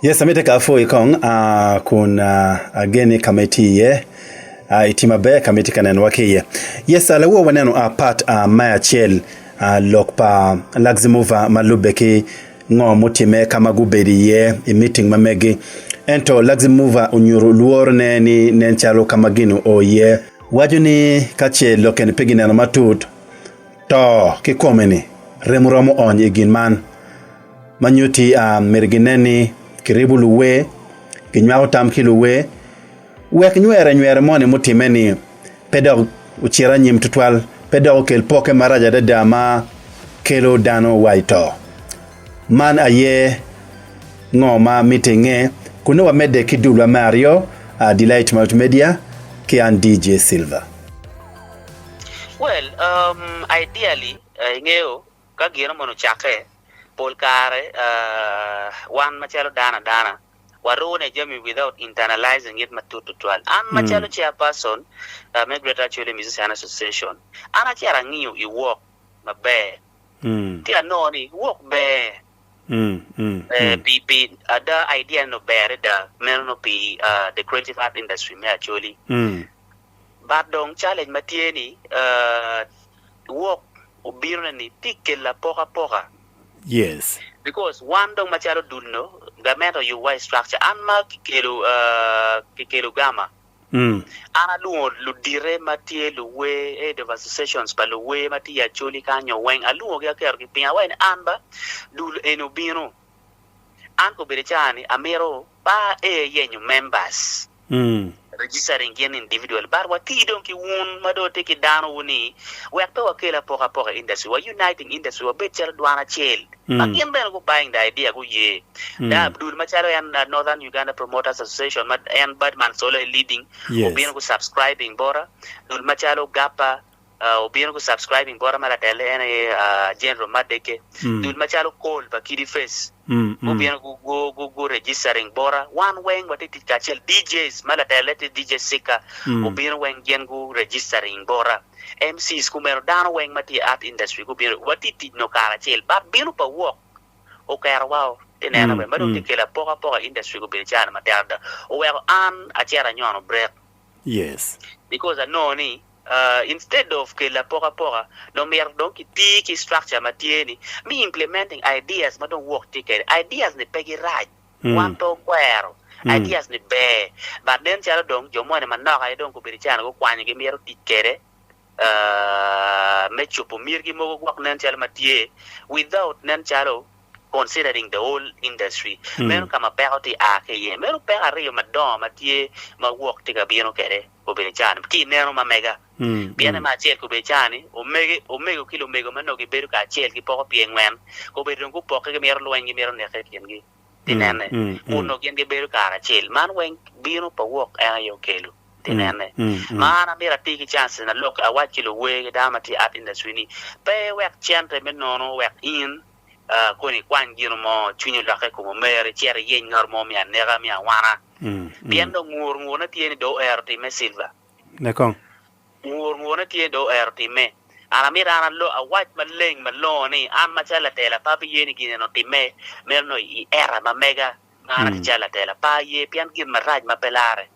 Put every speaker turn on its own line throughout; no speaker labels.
Yes, amite ka apwoyi kong ah, kun ah, ageni ka ma itye iye ah, itye maber ka ma itye ka nenowa ki iye. Yes, ah, lawor waneno ah, part ah, me acel ah, lok pa Luxemova ma lubbe ki ngo mutimme ka ma gubedo iye i meeting ma megi. Ento Luxemova onyuto lworone ni nen calo ka ma gin oo iye. Waco ni ka ce lokke-ni pe gineno matut, to kikome-ni remo romo ony i gin man. Ma nyutti myero ginen ni kiribo luwer, ginywako tam ki luwer, wek nywere nywere moni mutimme-ni pe dok ocit anyim tutwal, pe dok okel pokke marac adada ma kelo dano wa i to. Man aye ngo ma mitte inge kun nongo wamedde ki dulwa me aryo, Delight Multimedia ki an DJ Silver.
Well, um, ideally, ingeyo ka gino moni ocakke, pol kare wan macalo dano adana warune jami without internalizing it matut tutwal. An macalo chairperson me Greater Acholi Musician Association, an acito angiyo i wok maber ci anongo ni wok ber pi pi ada idea ni ber adada meno nongo pi the creative art industry me Acholi. But dong challenge ma tye ni wok obino ne ni tye kelo apokapoka.
Yes.
Because wan dong macalo dul no gamente oyubo wa i structure an ma kikelo kikelo gama an alwongo ludite ma tye luwer head of associations pa luwer ma tye i Acholi kany nyo weng alwongo gi aketo gi piny awaco ni an ba dul eni obino an kobedo i caa ni amito pa a yenyo members Registering gin individual but wati dong ki wun ma dong watye ki dano wu ni wek pe wakel apokapoka i industry wa uniting industry wabed calo dwan acel ma gin bene gu buying the idea guye da Abdul macalo en Northern Uganda Promoters Association ma en Badman Solo aye leading obino gu subscribing bota dul macalo GAPA Obino gu subscribing bota ma latelle en aye General Madeke. Dul macalo Col pa Kidi Face gubino gu registering bota. Wan weng watye tic kacel. DJs ma latelle tye DJ Sika obino weng gin gu registering bota. MCs kumeno dano weng ma tye i art industry gubino watye tic nongo karacel but bino pa wok oketo wa ti neno bene ma dong tye kelo apokapoka i industry gubedo calo matek adada oweko an acito anyono break.
Yes.
Because anongo ni Instead of kelo apokapoka, dong myero dong kiti ki structure ma tye ni me implementing ideas ma dong wok tye kwede. Ideas ni pe girac, wan pe okwero, ideas ni ber, but nen calo dong jo moni manok aye dong gubedo calo gukwanyo gimito tic kwede me cobo mitgi mogo gwok nen calo ma tye without nen calo considering the whole industry. Meno ka ma peko tye a ki iye. Meno peko aryo madongo ma tye ma wok tye ka bino kwede. Obedo caa-ni ki i neno ma mega. Pienne me acel kobedo caa-ni, omege, omego ki lumego ma nongo gibedo kacel gipoko pye ngwen, kobedo dong gupokke gimito lweny gimito neke i kingi pi nene, kun nongo gin gibedo karacel. Man weng bino pa wok en aye okelo pi nene. Ma an amito ati ki chance ni alok awac ki luwer ki dano ma tye i art industry ni pe iwek cente me nono wek in koni ikwany gino mo cwinyi olokke i kom omeri icit iyeny ngat mo me aneka me awana. Pien dong ngur ngurne tye ni dong oero timme Silva.
Ne kong.
Ngur ngurne tye ni dong oero timme. An amito an alo awac maleng malongo ni an macalo latela pe abiye ni gin eni otimme meno nongo i era ma mega ma an atye calo latela. Pe aye pien gin marac ma pe larre.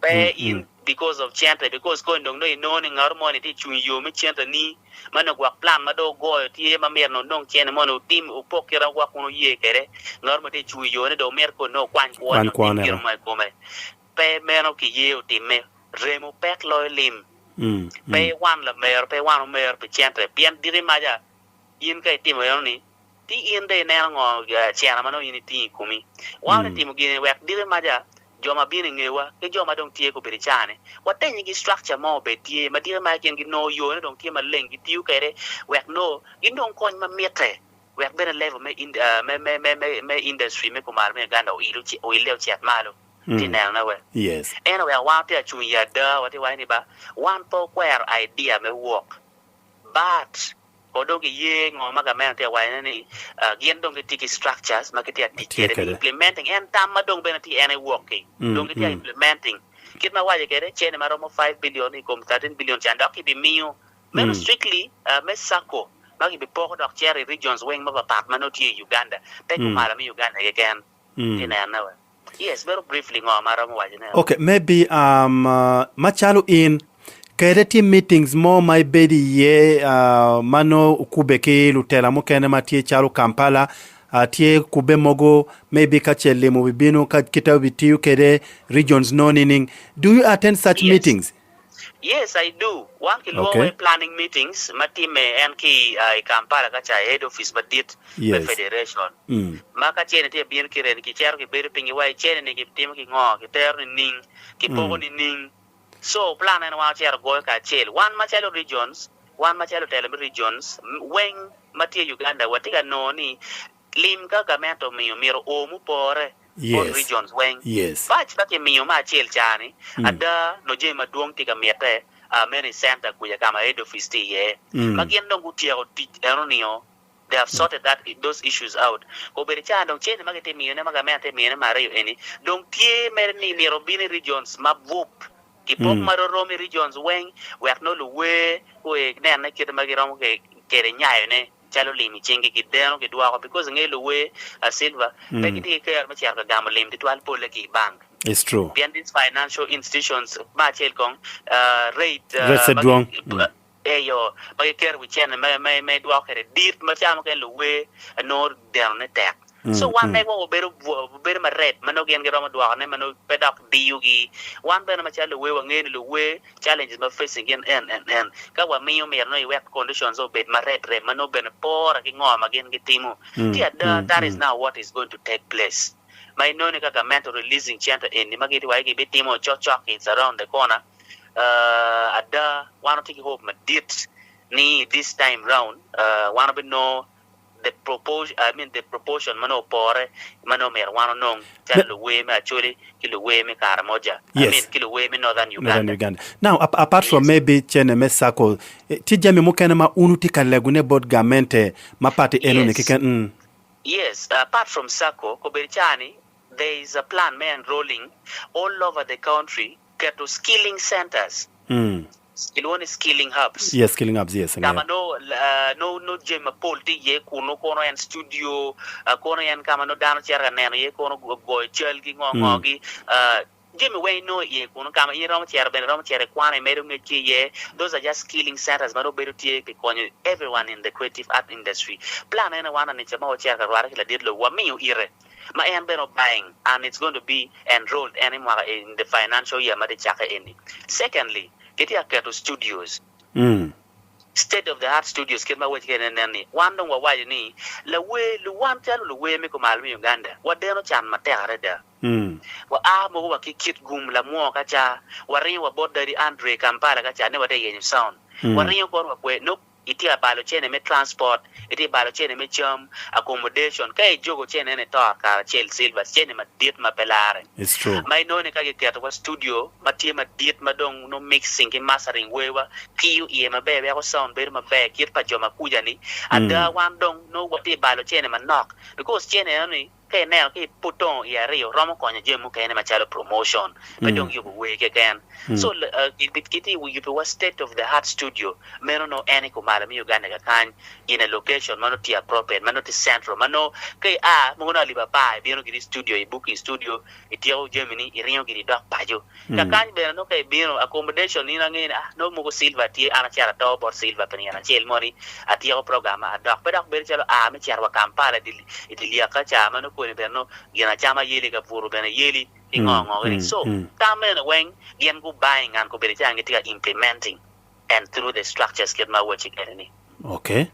Pe in because of cente because koni dong nongo inongo ni ngato moni tye cung i yo me cente ni ma nongo gwok plan ma dong ogoyo tye ma myero nongo onong cente moni otim opok kite ma gwok kun oye kwede ngato mo tye cung i yo ne dong myero koni nongo okwany kwone
Kwany
otim
kwone
gino mo i kome pe meno ki ye otime remo pek loyo lim pe iwan lamero pe iwan omero pi cente pien diki maca in ka itimo eno ni Ti in dong ineno ngo cena ma nongo in itingo i komi? Wan watye timo gin-ni wek diki maca jo ma bino i ngewa ki jo ma dong tye kobedo i caa-ni watenyigi structure mo obed tye ma diki maca gin ginongo yone dong tye maleng gitiyo kwede wek nongo ginong kony ma mitte wek bene level me me industry me kumalo me Uganda oile ocit malo. Tye nenone we. En oweko wan watye ka cung i ada watye waco ni ba wan pe okwero idea me wok but Kong dong giye ngo ma gamente tye ka wacone ni gin dong gitye ki structures ma gitye ka tic
Tye
kwede me
kwede.
implementing en tam ma dong bene tye en aye wok-ki dong gitye ka implementing kit ma awaco kwede cene ma romo five billion i kom 13 billion ca dok kibimiyo meno strictly me sacco ma kibipoko dok cito i regions weng mapapat ma nongo tye i Uganda pe kumalo me Uganda keken. Ti nene we. Yes, very briefly ngo ma aromo waco ne.
Okay, maybe um, macalo in, kede tye meetings mo ma ibedo iye uh, ma nongo okube ki lutela mukene ma tye calo Kampala, uh, tye kubbe mogo maybe ka ce limo obibino ka kite obitiyo kede regions nongo nining? Do you attend such
Yes.
meetings?
Yes, I do. Wan kilwongo
Okay.
wai planning meetings ma timme en ki i Kampala ka ca i head office madit me
Yes.
federation.
Mm.
Ma ka cene tye ka bino ki reni kicito kibedo piny ki wai cene ni kitimo ki ngo, kitero nining, kipoko
Mm.
nining. So plan en wan ocito goyo kacel. Wan macalo regions, wan macalo lutelo me regions weng ma tye i Uganda watye ka nongo ni Lim ka gamente omiyo myero oo mupore bot
Yes.
regions weng.
Yes.
Bac ka kimiyo me acel ca ni,
Mm.
ada nongo jami madwong tye ka mitte meno i center kuca ka ma head office tye iye. Ma
Mm.
gin dong gutyeko tic eno nio, they have sorted that those issues out. Obedo ca dong cente ma gitye miyone ma gamente tye miyone me aryo eni dong tye mere ni myero obin i regions ma bup, kipok
Mm.
ma rorom i regions weng wek nongo luwer nene kite ma giromo kede nyayone. calo lim i cingi gideno gidwoko because inge luwer a silver pe gitye ki kero me cito ka gamo lim tutwal pole ki i bank
It's true.
pien these financial institutions me acel kong rate
Rates
ma
dwong.
eyo ma giketo wi cene me me me dwoko kwede dit ma ca mukene luwer nongo deno ne tek so wan megwa wabedo wabedo maret ma nongo gin giromo dwoko ne ma nongo pe dok diyo gi wan bene macalo luwer wangeyo ni luwer Challenges ma facing gin en en en ka wamiyo myero nongo iwek conditions obed ma rep rep ma nongo bene pore ki ngo ma gin gitimo. Ci ada that is now what is going to take place ma inongo ni ka gamente releasing cente eni ma gitye waci gibitimo cokcok it's around the corner ada wan watye ki hope madit ni this time round wan wabinongo the proportion, I mean the proportion ma nongo opore ma nongo myero wan onong calo luwer me Acholi ki luwer me Karamoja, I
Yes.
mean ki luwer me Northern
Northern
Uganda.
Uganda. Now, ap- apart from
Yes.
maybe cene me sacco, eh, tye jami mukene ma un wutye ka legone bot gamente ma party enoni
Yes.
keken? Mm.
Yes, apart from sacco, kobedo caa-ni there is a plan me enrolling all over the country keto skilling centers.
Mm.
Kilwongo ni skilling hubs.
Yes, skilling hubs, yes,
Ka ma
angeyo.
nongo nongo nongo jami mapol tye iye kunnu, kono en studio, kono en ka ma nongo dano cito ka neno iye, kono goyo cal ki ngo ngo gi, jami weng inongo iye kunnu. Ka ma in iromo cito bene iromo cito ikwano imedo ngec ki iye. Those are just skilling centers ma nongo bedo tye pi konyo everyone in the creative art industry. Plan ene wan anica ma wacito ka rwate ki ladit lobo wamiyo ite. ma en bene obuying and it's going to be enrolled en i mwaka in the financial year ma tye cakke eni. Secondly, kitye ka keto studios, state of the art studios kit ma awaci kwede nen ni wan dong wawaco ni lawer luwan calo luwer me kumalo me Uganda wadeno can matek adada. Wa a mogo wa ki Kitgum lamwo ka ca, waringo wa bot Daddy Andre Kampala ka ca ne watye ka yenyo sound. Waringo kono wa kwe nongo Itye ka balo cene me transport, itye ka balo cene me cam, accommodation, ka ijogo cene eni ito karacel silver, cene madit ma pe lare.
It's true.
Ma inongo ni ka giketo wa studio ma tye madit ma dong nongo mixing ki mastering werwa kiyo iye maber weko sound bedo maber kit pa jo ma kuca ni, ada wan dong nongo watye ka balo cene manok because cene eno ni Ka ineno ki iputongo i aryo romo konyo jami mukene macalo promotion pe dong yubo wer keken. So kitye yubo wa state of the art studio meno nongo en i kumalo me Uganda kakany in a location ma nongo tye appropriate ma nongo tye central ma nongo ka ia mogo nongo alip apar ibino giri i studio i booking studio ityeko jami ni iringo giri idok paco. Kakany bene nongo ka ibino accommodation in angeyo ni ah nongo mogo Silver tye an acito ato bot Silver pi nino acel moni atyeko program ma adok pe dok bedo calo aa me cito wa Kampala i dye lyek ka ca ma nongo koni bene nongo gin acama yeli ka buto bene yeli ki ngo ngo gini so tam mene weng gin gu buying and kobedo calo gitye ka implementing and through the structures kit ma awacci kwede ni.
Okay.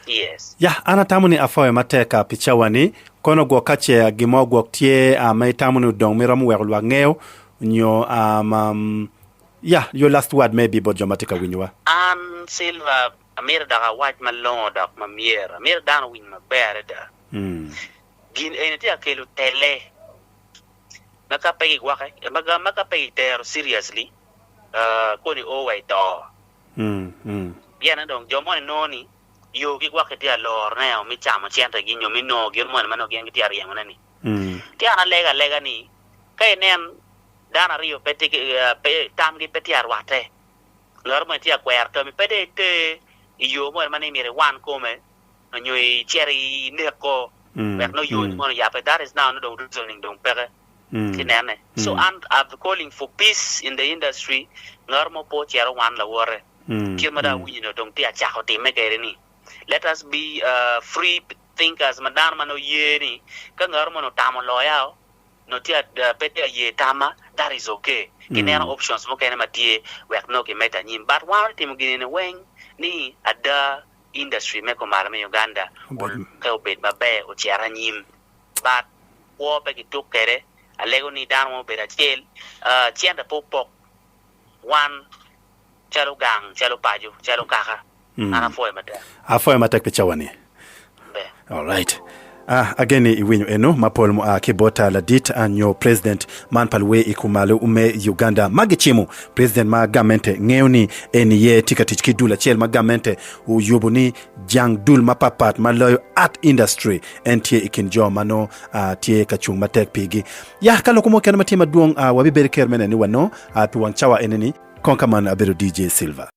Yes.
Ya, an atamo ni apwoyo matek pi cawa ni. Kono gwok ka ce gin mo gwok tye ma itamo ni odong ma iromo weko lwak ngeyo nyo um, ya, your last word maybe bot jo ma tye ka winyowa.
An Silver, amito dok awac malongo dok ma myero. Amito dano owiny maber adada. Gin eni tye ka kelo tele ma ka pe gigwoke, ma ka pe gitero seriously, koni o wa i to. Pienne dong jo moni nongo ni yo ki gwok gitye ka lorone me camo centegi nyo me nongo gin moni ma nongo gin gitye ka ryemone-ni. Ci an alego alega ni ka inen dano aryo pe tye ki pe tamgi pe tye ka rwatte, ngat moni tye ka kwero tammi, pe dong iter i yo moni ma ni myero iwan kome nyo icit ineko. Wek nongo yo ni mono oyabbe that is now nongo dong reasoning dong peke ki nene. So an I'm calling for peace in the industry ngat mo pe ocito wan lawote kit ma dong awinyo ni dong tye acako timme kwede ni. Let us be free thinkers ma dano ma nongo ye ni ka ngat mo otamo loya o nongo tye pe tye ka ye tamma that is ok ki neno options mukene ma tye wek nongo ki medde anyim but wan watye timo gin eni weng ni ada industry me kumalo me Uganda olokke obed maber ocit anyim but kwo pe ki tuk kwede alego ni dano weng obed acel cente pe opok wan calo gang, calo paco, calo kaka. An apwoyo matek.
Apwoyo matek pi cawa ni.
Ber.
Alright. Ah, ageni iwinyo eno ma pol mua ki bot ladit nyo president man pa luwer i kumalo me Uganda ma gicimo president ma gamente ngeyo ni en iye tye ka tic ki dul acel ma gamente oyubo ni jang dul mapat pat ma loyo art industry en tye i kin jo ma nongo tye ka cung matek pigi. Ya ka loko mo kene ma tye madwong wabibedo ker me neno ni wanongo pi wang cawa eni ni. Kong ka man abedo DJ Silver.